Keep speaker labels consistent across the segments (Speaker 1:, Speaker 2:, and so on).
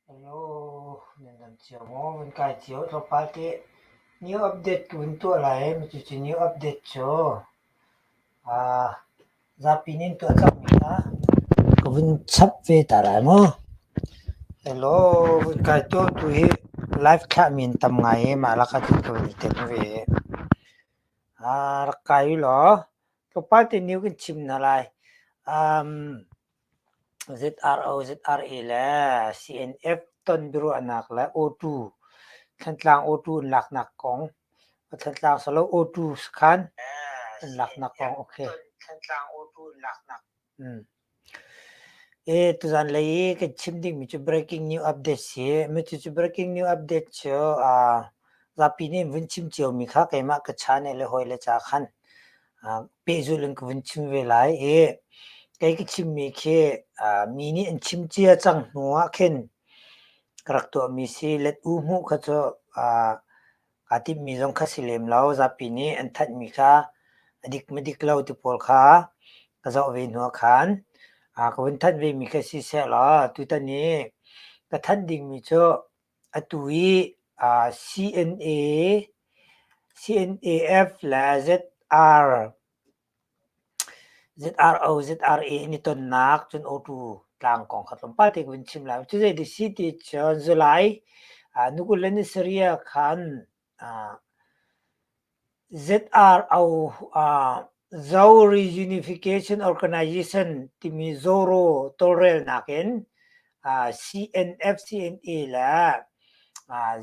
Speaker 1: Hello, nan dam cio maw? Vun kai cio tlawmpal te new update ka vun tuah lai. Cucu new update cu zapi nih an tuah cangmi kha ka vun chap ve ta lai mu. Hello, vun kai tuah tu hi live thlahmi an tam ngai i mah lakah cun ka vun i tel ve. Rak kai u law tlawmpal te new kan chim hna lai. ZRO, ZRA le CNF ton biaruahnak le O2 Thantlang O2 an laknak kong Thantlang silo O2 sakhan an laknak kong okay. Tuzan lei i kan chim dingmi cu breaking new update si. Cucu breaking new update cu zapi nih an vun chim ciomi kha keimah ka channel le hawile ca khan pehzulh in ka vun chim ve lai i kei ka chimmi khi mi nih an chim cia cang hnu ah khin ka rak tuahmi si. Let u hmuh kha cu kaa timhmi zong kha si lem lo. Zapi nih an thanhmi kha a dik maw dik lo ti pawl kha ka zoh ve hnu ah khan ka vun thanh vemi kha si sehlaw tutan i ka thanh dingmi cu Atu i CNA, CNAF le ZR, ZRO, ZRA an i tonnak cun Awtu tlang kong kha tlawmpal te ka vun chim lai. Cu zei si ti cun July ni 20 le ni sarih ah khan ZRO Zo Reunification Organization timi ZORO tawlrelnak in CNF, CNA le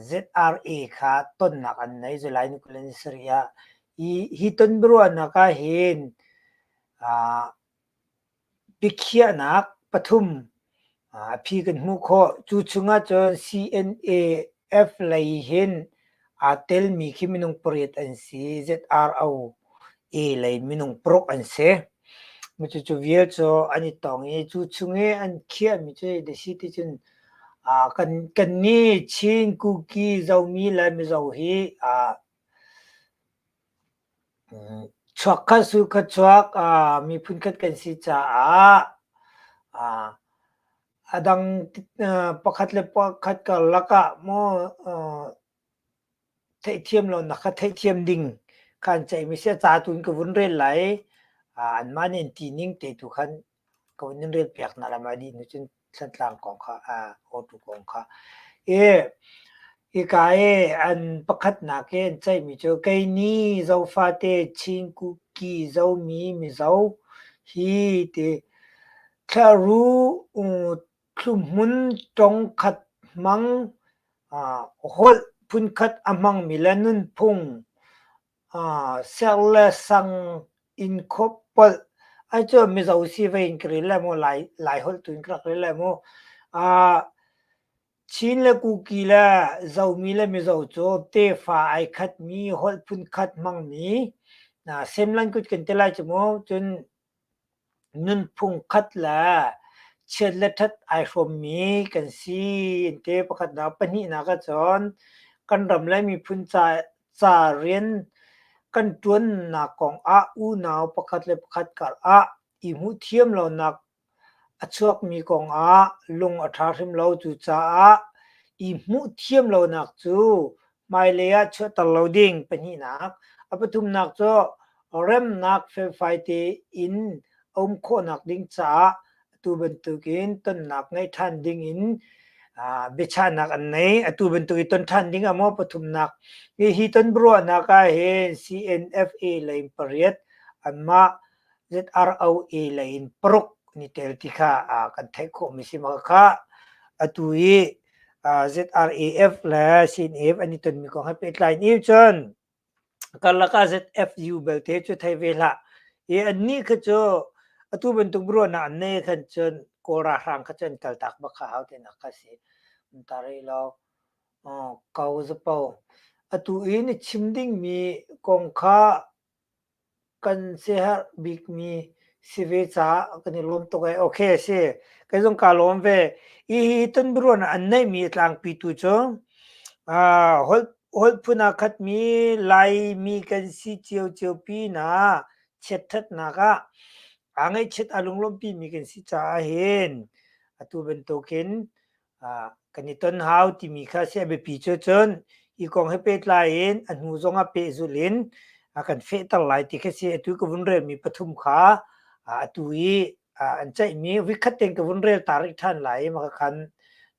Speaker 1: ZRA kha tonnak an nei July ni 27 ah. Hi tonbiaruahnak ah hin Biakhiahnak pathum a phi kan hmuh khawh. Cu chungah cun CNAF lei hin aa telmi khi minung pariat an si. ZRO A lei minung paruk an si. Cucu vial cu an i tong i cu chung i an khiahmi cu zeidah a si ti cun kannih Chin, Kuki, Zomi le Mizo hi Chuakkhat sulkhat chuak miphun khat kan si caah a dang pakhat le pakhat karlak ah maw theihthiam lonak kha theihthiam ding kha an ceihmi si. A ca tu in ka vun rel lai. Anmah nih an ti ning te tu khan ka vun in relpiak hna lai. Mah dih hnu cun Thantlang kong kha Awtu kong kha. I hika i an pakhatnak i an ceihmi cu kei nih Zofate Chin Kuki Zomi Mizo hi ti Thlaru thluhmun tongkhat hmang holh phunkhat a hmangmi le nunphung Ser le sang in khuapolh ai cu Mizo si vei in ka rel lai maw, Laiholh tu in ka rak rel lai maw. Chin le Kuki le Zomi le Mizo cu tefa ai khatmi, holh phunkhat hmangmi, same language kan ti lai cu mu. Cun Nunphung khat le chiat le ṭhat ai hrawmmi kan si an ti. Pakhatnak, pahnihnak ahcun kan ram le miphun ca rian kan ṭuannak kongah unau pakhat le pakhat karah i hmuhthiam lonak a chuakmi kongah lung a ṭha hrim lo. Cucaah i hmuhthiam lonak cu hmailei ah chuahter lo ding. Pahnihnak. A pathumnak cu remnak felfai tein a um khawhnak ding caah atu bantukin tonnak ngeih ṭhan ding in biachahnak an nei. Atu bantuk i ton ṭhan ding ah maw pathumnak. Hi ton biaruahnak ah hin CNFA lei in pariat, anmah ZROA lei in paruk an i tel ti kha kan theih khawhmi si. Mah kha atu i ZRAF le CNF an i tonmi kong he pehtlai in cun karlak ah ZFU belte cu thei ve hlah. I annih kha cu atu bantuk biaruahnak an nei khan cun Kawl ralhrang kha cu an kaltak bak kha hau tinak kha si. Ta rih lo. Ko zapo. Atu i na chim dingmi kong kha Kan siaherh bikmi si ve caah kan i lawm tuk ee. Okay a si. Kei zong kaa lawm ve. Hihi tonbiaruahnak an neihmi a tlangpitu cu holh, holh phun aa khatmi Laimi kan si ciocio pinah chiatṭhatnak ah aa ngaihchiat aa lunglawmhpimi kan si caah hin atu bantukin. Kan i ton hau timi kha si a biapi cu. Cun hi kong he pehtlai in a hnu zong ah pehzulh in a kan fehter lai ti kha si. Atu ka vun relmi pathum kha atu i an ceihmi vikhat tein ka vun rel ta rih ṭhan lai i maka khan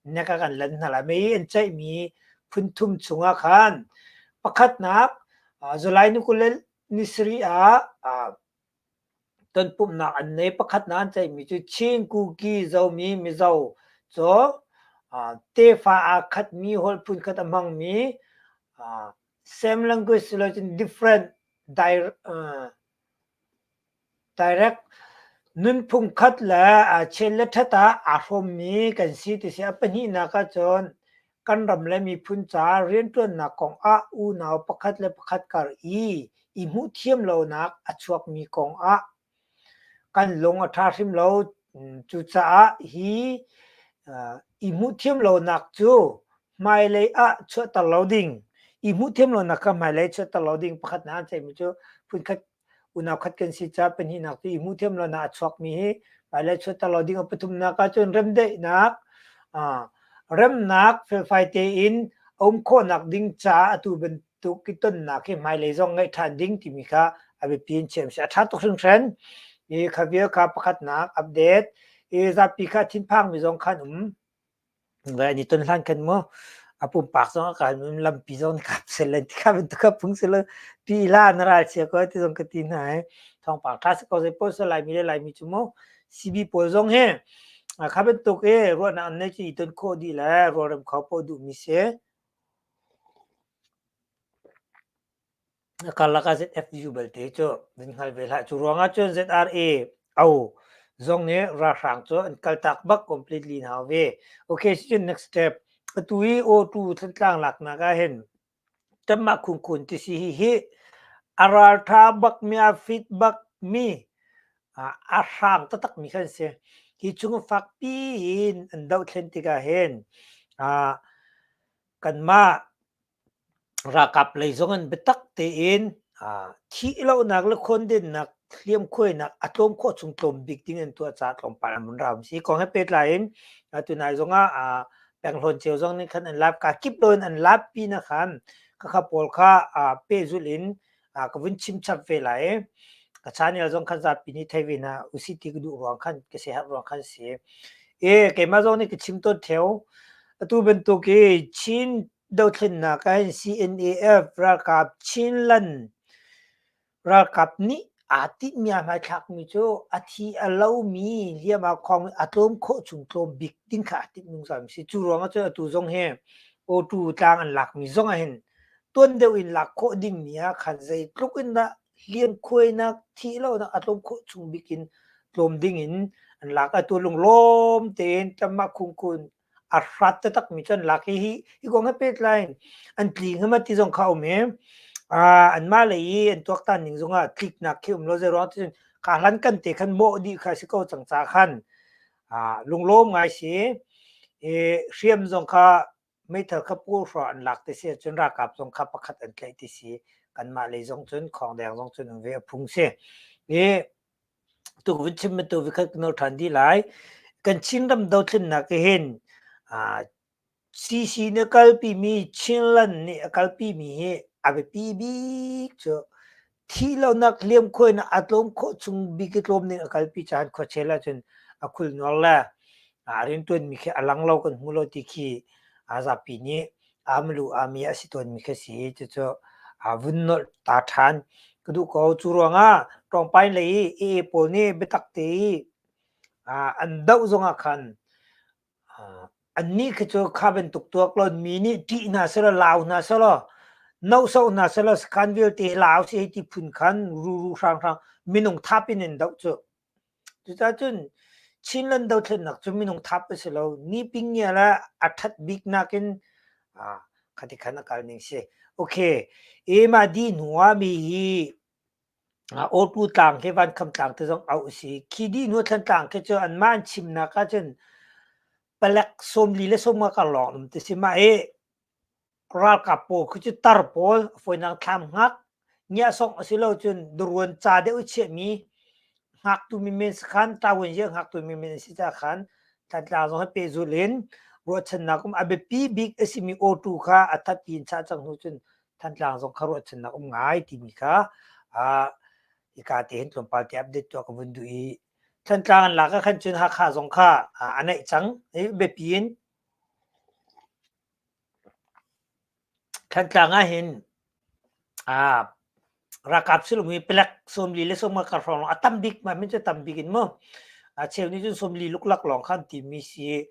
Speaker 1: nek a kan lan hna lai. Mei an ceihmi phun thum chungah khan pakhatnak, July ni 27 ah tonpumhnak an nei. Pakhatnak an ceihmi cu Chin, Kuki, Zomi, Mizo cu tefa aa khatmi, holh phunkhat a hmangmi, same language silocun different direct nunphung khat le chiat le ṭhat ah aa hrawmmi kan si ti si. A pahnihnak ahcun kan ram le miphun ca rianṭuannak kong ah unau pakhat le pakhat kar i i hmuhthiam lonak a chuakmi kong ah kan lung a ṭha hrim lo. Cucaah hi i hmuhthiam lonak cu hmailei ah chuahter lo ding, i hmuhthiam lonak kha hmailei chuahter lo ding pakhatnak an ceihmi cu phunkhat unau khat kan si caah pahnihnak cu i hmuhthiam lonak a chuakmi hi hmailei chuahter lo ding. A pathumnak ahcun remdaihnak, remnak felfai tein a um khawhnak ding caah atu bantuk i tonnak hi hmailei zong ngeih ṭhan ding timi kha a biapi in chiah a si. A ṭha tuk hringhran. Hi kha vial kha pakhatnak update. Hi zapi kha thinphangmi zong khan um. Vai an i ton hlan khan mu a pumpak zong a kal lampi zong kap selen ti kha bantuk kha phung silo pi la na ral chia ko ti zong ka ti hna i thawngpang ṭha si ko. Zei paoh si Laimi le Laimi cu mu CB pawl zong hi kha bantuk i ruahnak an nei cu i ton khawh dih le rualrem kho paoh duhmi si. A karlak ah ZFU belte cu nan hngal ve hlah. Cu ruangah cun ZRA au zong nih ralhrang cu an kaltak bak completely hau ve. Okay, si next step. Atu i O2 Thantlang laknak ah hin Tamah Khungkhun ti si hi hi a raltha bak mi, a fit bak mi, a hrang taktak mi khan si. Hi chung fakpi in an dohthlen tikah hin kanmah Ralkap lei zong in biatak tein thih lonak le khawndennak, hliamkhuainak a tlawm khawh chung tlawm bik ding an tuah caah tlawmpal an vun rau. Hi kong he pehtlai in tunai zong ah penghlawn cio zong nih khan an lap ka kip lo in an lap pi na khan khakha pawl kha pehzulh in ka vun chim chap ve lai i ka channel zong khan zapi nih thei ve hna usih ti ka duh ruang khan ka siaherh ruang khan si. E keimah zong nih ka chim tawn theo. Atu bantuk i Chin dothlennak ah hin CNAF ralkap Chinland ralkap nih aa tinhmi aa hmaithlakmi cu a thi a lomi hliam aa khawngmi a tlawm khawh chung tlawm bik ding kha aa tinh zungzal mi si. Cu ruangah cun atu zong hi Awtu tlang an lakmi zong ah hin tuan deuh in lak khawh dingmi ah khan zeitluk in dah hliamkhuainak, thih lonak a tlawm khawh chung bik in tlawm ding in an lak. Atu lunglawm tein Tamah Khungkhun a hrat taktak mi cu an lak i hi hi kong he pehtlai in an tli hnga ma ti zong kha um i anmah lei i an tuaktan ning zong ah tliknak khi um lo. Zei ruang ti cun kha hlan kan te khan mawh dih kha si ko cang ca khan lunglawm ngai si i hriam zong kha meithal kha pul hra an lak ti si cun ralkap zong kha pakhat an tlaih ti si. Kanmah lei zong cun khawngdeng zong cun um ve a phung si i Tu vun chim bantuk vikhat kan nawl ṭhan dih lai. Kan Chinram dothlennak hi hin CC nih a kalpimi, Chinland nih a kalpimi hi a biapi bik cu thih lonak hliamkhuainak a tlawm khawh chung bik i tlawm ning a kalpi caan khuachel ahcun a khulnuar le a rianṭuanmi khi a lang lo, kan hmu lo ti khi zapi nih Amlu ami a si tawnmi khi si. Cucu vun nolh ta ṭhan ka duh ko. Cu ruangah Ṭawngpain lei i AA pawl nih biatak te i an doh zongah khan annih khi cu kha bantuk tuak lawn mi nih ṭih hna selaw, lau hna selaw, nohsoh hna selaw, sakhan vialte hi lau si hei ti phun khan ruru hranghrang minung thap in an doh cu. Cucaah cun Chinland dothlennak cu minung thap a si lo. Niping ngial ah a ṭhat bik nakin khati khan a kal ning si. Okay, e mah dih hnu ah mi hi Awtu tlang khi Vankham tlang te zong auh a si. Khi dih hnu Thlantlang khi cu anmah an chimnak ahcun palek 40 le 50 kar lawng an um ti si. Mah hi Ralkap pawl khi cu tar pawl, a fawinak thlam hngak, ngiahsawng a si lo cun dawruan ca deuh i chiahmi hngaktu menmen sakhan, ṭavuan ziah hngaktu menmen an si caah khan Thantlang zong hi pehzulh in Ruahchannak um a biapi bik a simi auto kha a that in chah cang hnu cun Thantlang zong kha ruahchannak um ngai timi kha hika te hin tlawmpal te update tuah ka vun duh i Thantlang an lak ah khan cun Hakha zong kha a naih cang i biapi in Thantlang ah hin ralkap silomi palek 40 le 50 kar hrawng lawng a tam bik mah min cu tam bik in mu. A cheu nih cun 40 luklak lawng kha an timi si.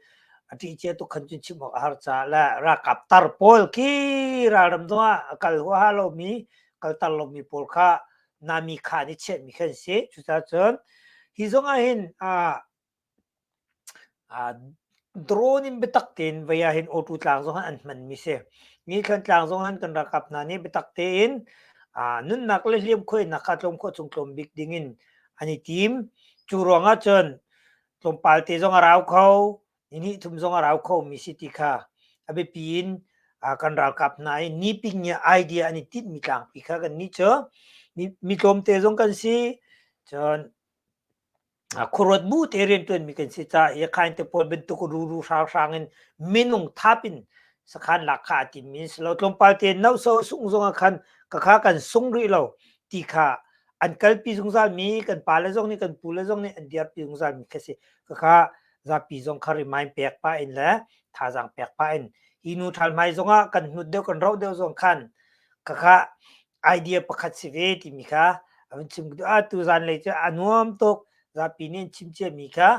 Speaker 1: A ṭih cia tuk khan cun chim awk a har caah le ralkap tar pawl khi ralram zong ah a kal huaha lomi, kaltar lomi pawl kha nami kha an i chiahmi khi an si. Cucaah cun hi zong ah hin Drone in biatak tein vei ahhin auto tlang zong an hmanmi si. Nithlan tlang zong han kan ralkap hna nih biatak tein nunnak le hliamkhuainak kha tlawm khawh chung tlawm bik dingin an i tim. Cu ruangah cun tlawmpal te zong a rau kho, nihnih thum zong a rau kho mi si ti kha a biapi in kan ralkap hna i niping idea an i tinhmi tlangpi kha kan nih cu mi tlawmte zong kan si. Cun Khuaruat bu te rianṭuanmi kan si caah i khain te pawl bantuk ruru hranghrang in minung thap in sakhan lak kha a timmi an si lo. Tlawmpal te noso sung zong ah khan ka kha kan sung rih lo ti kha an kalpi zungzalmi kan pale zong nih kan pule zong nih an dirpi zungzalmi kha si. Ka kha zapi zong kha remind pek pah in le thazaang pek pah in hi nu ṭhal hmai zong ah kan hnut deuh kan roh deuh zong khan ka kha idea pakhat si ve timi kha a vun chim ah tu zanlei cu a nuam tuk zapi nih an chim ciami kha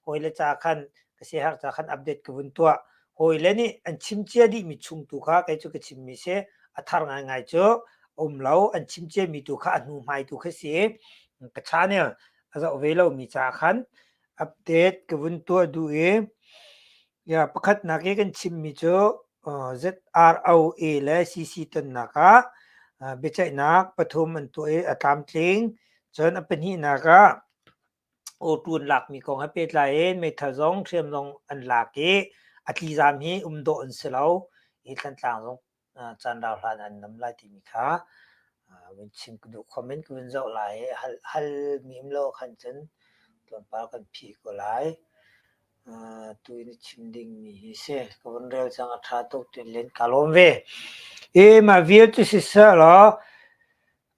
Speaker 1: hawile ca khan ka siaherh ca khan update ka vun tuah hawile nih an chim cia dihmi chung tu kha kei cu ka chimmi si a thar ngaingai cu um lo an chim ciami tu kha a hnu hmai tu kha si ka channel a zoh ve lomi ca khan update ka vun tuah duh i Ya, pakhatnak i kan chimmi cu ZROA le CC tonnak ah biaceihnak pathum an tuah i a tlamtling. Cun a pahnihnak ah awṭu an lakmi kong he pehtlai in meithal zong hriam zong an lak i a tlizaam hi um dawh an si lo i Thantlang zong caan rau hlan an nam lai timi kha vun chim ka duh. Comment ka vun zoh lai i halmi um lo khan cun tlawmpal kan phih ko lai. Tu in chim dingmi hi si. Ka vun rel cang a ṭha tuk ti len ka lawm ve. I mah vial cu siseh law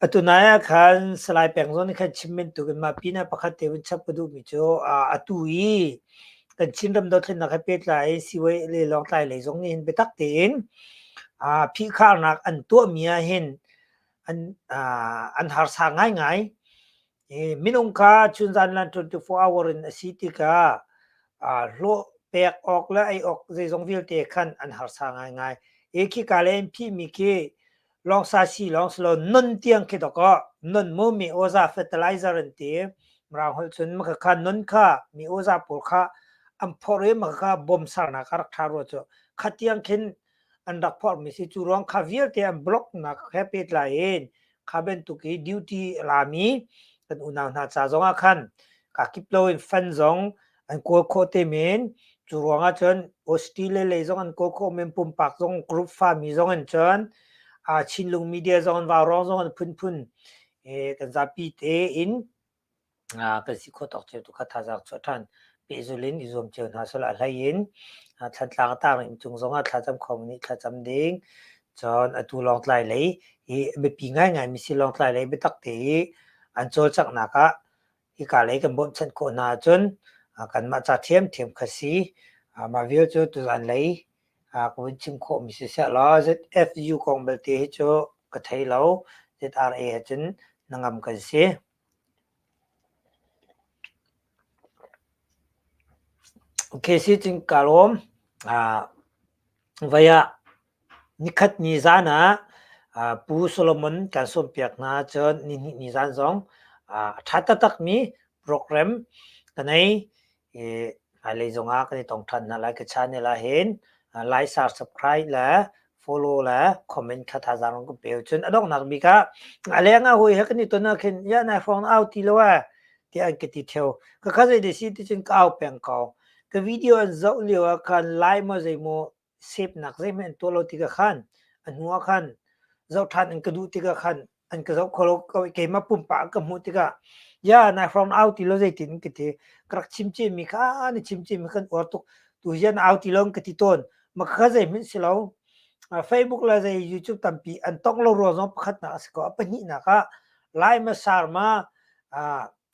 Speaker 1: Atu nai ah khan Salai Peng zong nih khan chim bantukin mah pinah pakhat te vun chap ka duhmi cu atu i kan Chinram dothlennak he pehtlai in CYA le Lawngtlai lei zong nih hin biatak tein phihkharnak an tuahmi ah hin an an harsa ngaingai. Minung kha chunzan lan 24 hour in a si tikah hlawh pek awk le ei awk zeizong vialte khan an harsa ngaingai. I khika le an phihmi khi lawngsa si lawng si lo non tiang khi dawkaw non mu mi awza fertilizer an ti mirang holh cun maka kha non kha mi awza pawl kha an phorh i maka kha bom sarnak a rak ṭha rua cu kha tiang khin an rak phorh mi si cu ruang kha vialte an block nak he pehtlai in kha bantuk i duty lami kan unau hna ca zong ah khan ka kip lo in fan zong an kawl khawh te men. Cu ruangah cun Australia lei zong an kawl khawh men, pumpak zong group fami zong an cun Chinlung media zong an vaurawng zong an phunphun kan zapi te in kan si khawh tawk cio tu kha thazaang chuah ṭhan pehzul in i zuam cio hna sawh a hlei in Thlantlang a tang inn cung zongah thlacam kho nih thlacam ding cun atu Lawngtlai lei hi biapi ngaingai mi si Lawngtlai lei biatak te i an cawlcanghnak ah hika lei kan bawmhchanh khawh hna ahcun kanmah ca ṭhiamṭhiam kha si. Mah vial cu tuzan lei ka vun chim khawhmi siseh law ZFU kong belte hi cu ka thei lo. ZRA he cun hnangam kan si. Okay, si cun kaa lawm. Voi ah Nikhat ni zan ah Pu Solomon kan sawmpiak hna cun nihnih ni zan zong a ṭha taktakmi program ka nei i hmailei zongah kan i tong ṭhan hna lai. Ka channel ah hin like, share, subscribe le follow le comment kha thazaang rung kan pe. Cun a donghnak bik ah a leng ah hawi he kan i ton ah khin ya nai hrawng na au ti lo ee tiah an ka ti ṭheo. Ka kha zei deh si ti cun ka au peng ko. Ka video an zoh lio ah khan lai maw zei maw sepnak zeihmanh an tuah lo tikah khan a hnu ah khan zoh ṭhan an ka duh tikah khan an ka zoh kho lo keimah pumpak an ka hmuh tikah ya nai hrawng au ti lo zeitin ka ti ka rak chim ciami kha na chim ciami kan uar tuk. Tu hi an au ti lo ka ti tawn. Ma kha zeihmanh si lo. Facebook le zei YouTube tampi an tongh lo ruang zong pakhatnak a si ko. A pahnihnak ah Lai ma sar ma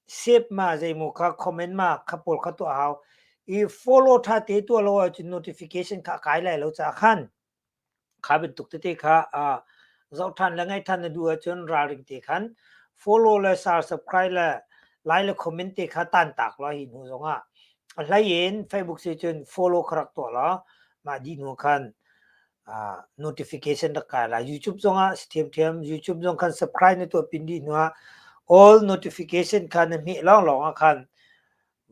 Speaker 1: save ma zeimaw kha comment ma kha pawl kha tuah hau. I follow tha te tuah lo ahcun notification kha a kai lai lo caah khan Kha bantuk tete kha zoh ṭhan le ngaih ṭhan na duh ahcun ralring te khan follow le share subscribe le like le comment te kha tantak law hi hnu zongah a hlei in Facebook si cun follow kha rak tuah law mah dih hnu khan notification rak kai lai. YouTube zongah si ṭhiamṭhiam. YouTube zong khan subscribe na tuah pin dih hnu ah all notification kha na hmeh lawnglawng ah khan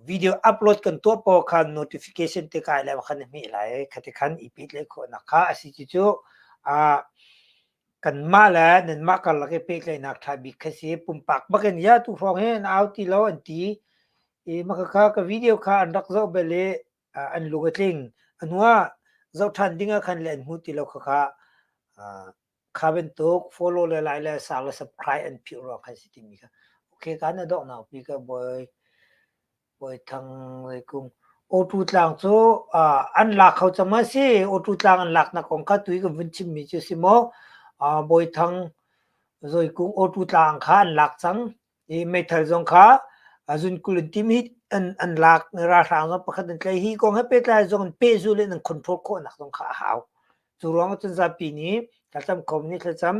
Speaker 1: Video upload kan tuah paoh khan notification te kai le khan na hmeh lai khati khan i pehtlaih khawhnak kha a si cucu kanmah le nanmah karlak i pehtlaihnak ṭha bik kha si. Pumpak bak in ya tu hrawng hi an au ti lo an ti i maka kha ka video kha an rak zoh bel i an lung a tling. A hnu ah zoh ṭhan ding ah khan le an hmu ti lo kha kha kha bantuk follow le like le share le subscribe an philh ruang khan si timi kha okay kan a donghnak pi ka bawi bawi thang kung Awtu tlang cu an lak kho cang ma si Awtu tlang an laknak kong kha tui kan vun chimmi cu si maw bawi thang zoi kung Awtu tlang kha an lak cang i meithal zong kha zunkul in tim hi an lak ralhrang zong pakhat an tlai hi kong he pehtlai zong in pehzul in an control khawhnak zong kha a hau Cu ruangah cun zapi nih thlacam kho nih thlacam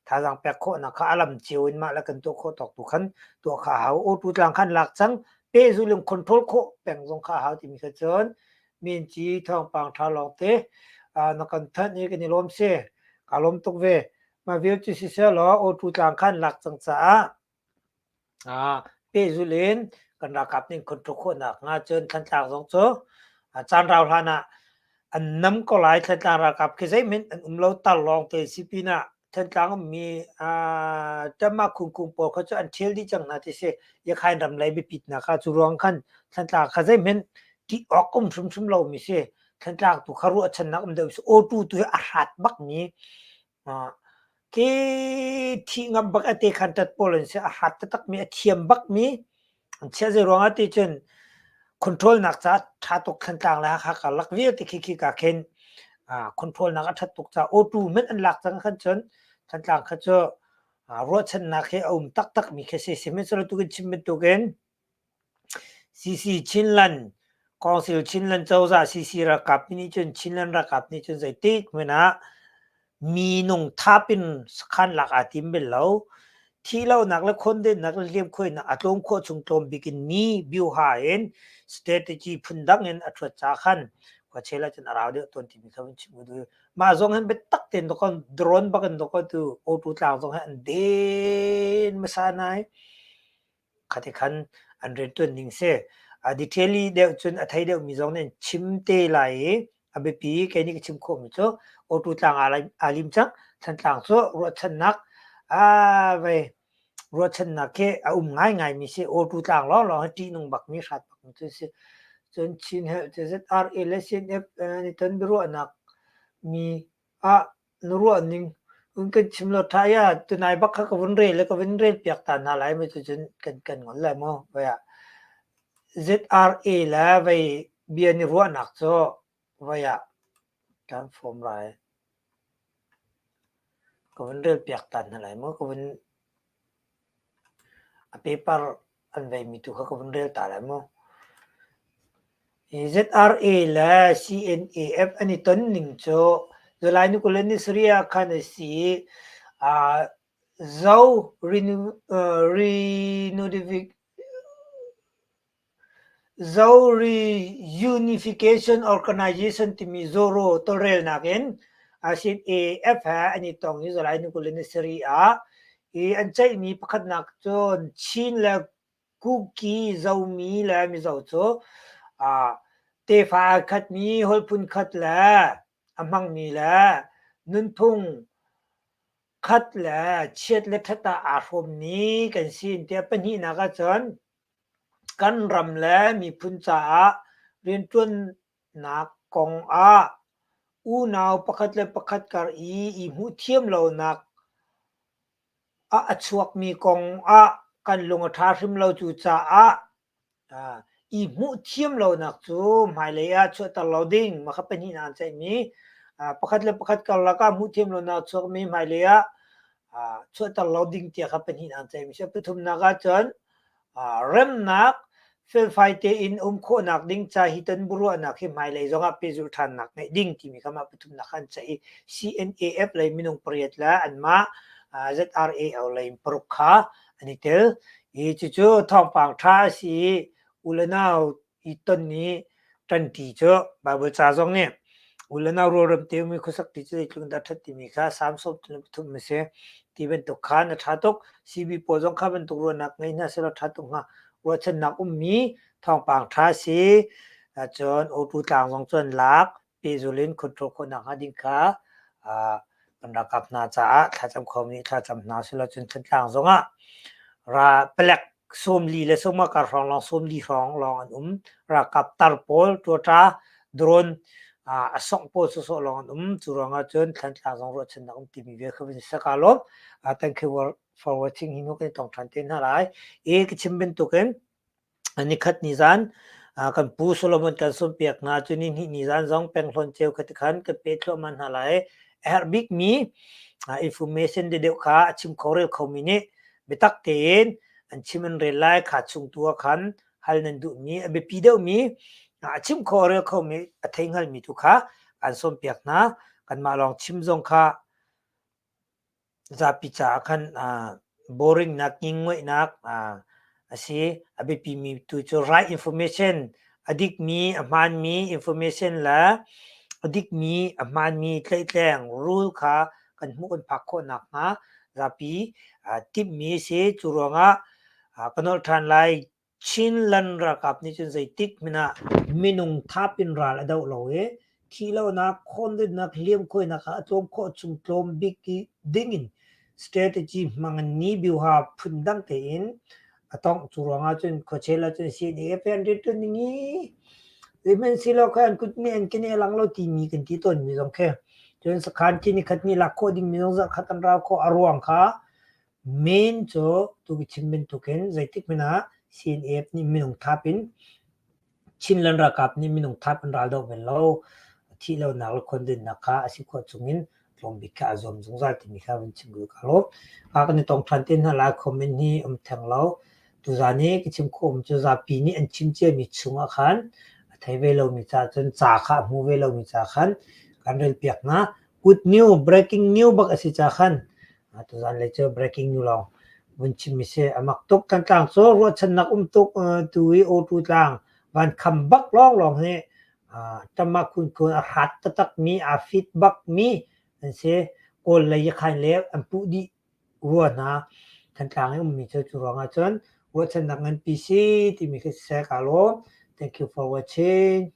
Speaker 1: thazaang pek khawhnak kha a lam cio in mah le kan tuah khawh tawk tu khan tuah kha a hau. Awtu tlang khan lak cang pehzul in control khawh peng zong kha a hau timi kha cun minci thawngpang ṭha lawng te na kan thanh i kan i lawm si. Kaa lawm tuk ve. Mah vial cu siseh law awtu tlang khan lak cang caah Pehzulh in kan ralkap nih control khawhnak hnga cun Thantlang zong cu caan rau hlan ah an nam ko lai. Thantlang ralkap khi zeihmanh an um lo tar lawng te si pinah Thantlang ummi Ṭamah Khungkung pawl kha cu an ṭhial dih cang hna ti si. Yakhain ram lei biapitnak ah cu ruang khan Thantlang kha zeihmanh ṭih awk um hrimhrim lomi si. Thantlang tu kha ruahchannak um deuh si. Awtu tu hi a hrat bakmi Khi thih ngam bak a te khan ṭat pawl an si. A hrat taktakmi, a thiam bakmi an chiah. Zei ruangah ti cun control nak caah ṭha tuk Thantlang le Hakha karlak vialte khi khika khin control nak a ṭhat tuk caah auto hmanh an lak cang khan cun Thantlang kha cu ruahchannak hi a um taktakmi khi a si. Sihmanhsehlaw tu kan chim bantukin CC Chinland Council Chinland cozah CC ralkap nih cun Chinland ralkap nih cun zeitik hmanh ah minung thap in sakhan lak aa tim bal lo. Thihlohnak le khondennak le hliamkhuainak a tlawm khawh chung tlawm bik in mi bioha in strategy phundang in a ṭhuat ca khan khuachel ahcun a rau deuh tawn timi kha vun chim u duh. Mah zong hin biatak tein dawkaw drone bak in dawkaw tu auto tlang zong hi an den hmasa nai. Khati khan an rianṭuan ning si. A detail deuh cun a thei deuhmi zong nih an chim te lai i a biapi kei nih ka chim khawhmi cu auto tlang aa lim cang. Thantlang cu ruahchannak aa vei ruahchannak khi a um ngaingaimi si. Auto tlang lawnglawng hi ṭihnung bakmi hrat bakmi cu si. Cun Chin Health ZRA le CNF an i ton biaruahnak mi ah na ruah ning un kan chim lo tha ya tunai bak kha ka vun rel le ka vun rel piak ta hna lai ma cucun kan kan ngol lai mu vai ah ZRA le vei bia ni ruahnak cu vai ah kan form lai ka vun rel piak ta hna lai mu ka vun a paper an vei mi tu kha ka vun rel ta lai mu ZRA le CNAF an i ton ning cu July ni 27 ah khan a si i Zo Reunification Organization timi ZORO tawlrelnak in CNAF he an i tong i July ni 27 ah i an ceihmi pakhatnak cun Chin le Kuki Zomi le Mizo cu tefa aa khatmi holh phunkhat le a hmangmi le nunphung khat le chiat le ṭhat ah aa hrawmmi kan si tiah pahnihnak ahcun kan ram le miphun caah rianṭuannak kong ah unau pakhat le pakhat kar i i hmuhthiam lonak ah a chuakmi kong ah kan lung a ṭha hrim lo. Cucaah. I hmuh thiam lonak cu hmailei ah chuahter lo ding mah kha pahnihnak an ceihmi. Pakhat le pakhat karlak ah hmuh thiam lonak a chuakmi hmailei ah chuahter lo ding tiah kha pahnihnak an ceihmi a si. Pathumnak ahcun remnak felfai tein um khawhnak ding ca hi ton biaruahnak hi hmailei zongah pehzulh ṭhannak ngeih ding timi kha mah pathumnak kha an ceih i CNAF lei minung pariat le anmah ZRAO lei in paruk kha an i tel. I cucu thawngpang ṭha a si i u le nau i ton i ṭanṭi cu Baibal ca zong nih u le nau rualrem te ummi khuasak ti cu zeitluk in dah a ṭhat timi kha Salm 33 a si. Ti bantuk khan a ṭha tuk. CB pawl zong kha bantuk ruahnak ngei hna sehlaw ṭha tuk hnga. Ruahchannak ummi thawngpang ṭha a si. Cun awtu tlang zong cu an lak. Pehzul in control khawhnak hnga ding kha kan ralkap hna caah thlacam kho nih thlacam hna sila cun Thantlang zongah ra palek 40 le 50 kar hrawng lawng 40 hrawng lawng an um. Ralkap tar pawl ṭuaṭa drone a songh pawl sawsawh lawng an um. Cu ruangah cun Thantlang zong ruahchannak um timi vial kha vun saka lawm. Thank you for watching. Hi hnu kan i tong ṭhan te hna lai. I ka chim bantukin Nikhat nizan kan pu Solomon kan sawmpiak hna cu nihnih nizan zong penghlawn ceu kha tikhan kan pe thluahmah hna lai. A herh bikmi information deuhdeuh kha a chim kho rel khomi nih biatak tein an chim an rel lai. Kha chung tu ah khan hal nan duhmi a biapi deuhmi a chim kho a rel khomi a thei hngalmi tu kha kan sawmpiak hna. Kanmah lawng chim zong kha Zapi caah khan boring nak ngingnguaihnak a si. A biapimi tu cu right information, a dikmi, a hmaanmi information le a dikmi, a hmaanmi tlaihtleng rule kha kan hmuh kan phak khawh nakhnga zapi timhmi a si. Cu ruangah ka nolh ṭhan lai. Chinland ralkap nih cun zeitik hmanh ah minung thap in ral a doh lo i thihlohnak, khawndennak, hliamkhuainak ah a tlawm khawh chung tlawm bik ding in strategy hmang in ni biuha phundang tein a tongh. Cu ruangah cun khuachel ahcun CNA an rianṭuan ning hi zeihmanhsehlaw kha an kut nih an kene a lang lo timi kan ti tawnmi zong khi cun sakhan khi nikhat ni lak khawh dingmi zong zarhkhat an rau khawh. A ruang kha Main cu tu ka chim bantukin zeitik hmanh ah CNF nih minung thap in Chinland ralkap nih minung thap in ral doh bal lo. Thih lonak le khawndennak kha a si khawh chungin tlawmbik kha a zuam zungzal timi kha vun chim duh ka lawm. Kan i tong ṭhan te hna lai. Comment hi um theng lo. Tuzaan i ka chim khawhmi cu zapi nih an chim ciami chungah khan a thei ve lomi caah cun ca kha a hmu ve lomi ca khan kan relpiak hna. Good news, breaking news bak a si ca khan Tuzaan lei cu breaking news lawng vun chim mi si. A mak tuk. Thantlang cu ruahchannak um tuk tu i auto tlang van kham bak lawnglawng hi ṭamah khunkhun a hrat taktak mi, aa fit bak mi an si. Kawl lei Yakhain le an puh dih rua hna. Thantlang i ummi cu cu ruangah cun ruahchannak nganpi si timi khi siseh kaa lawm. Thank you for watching.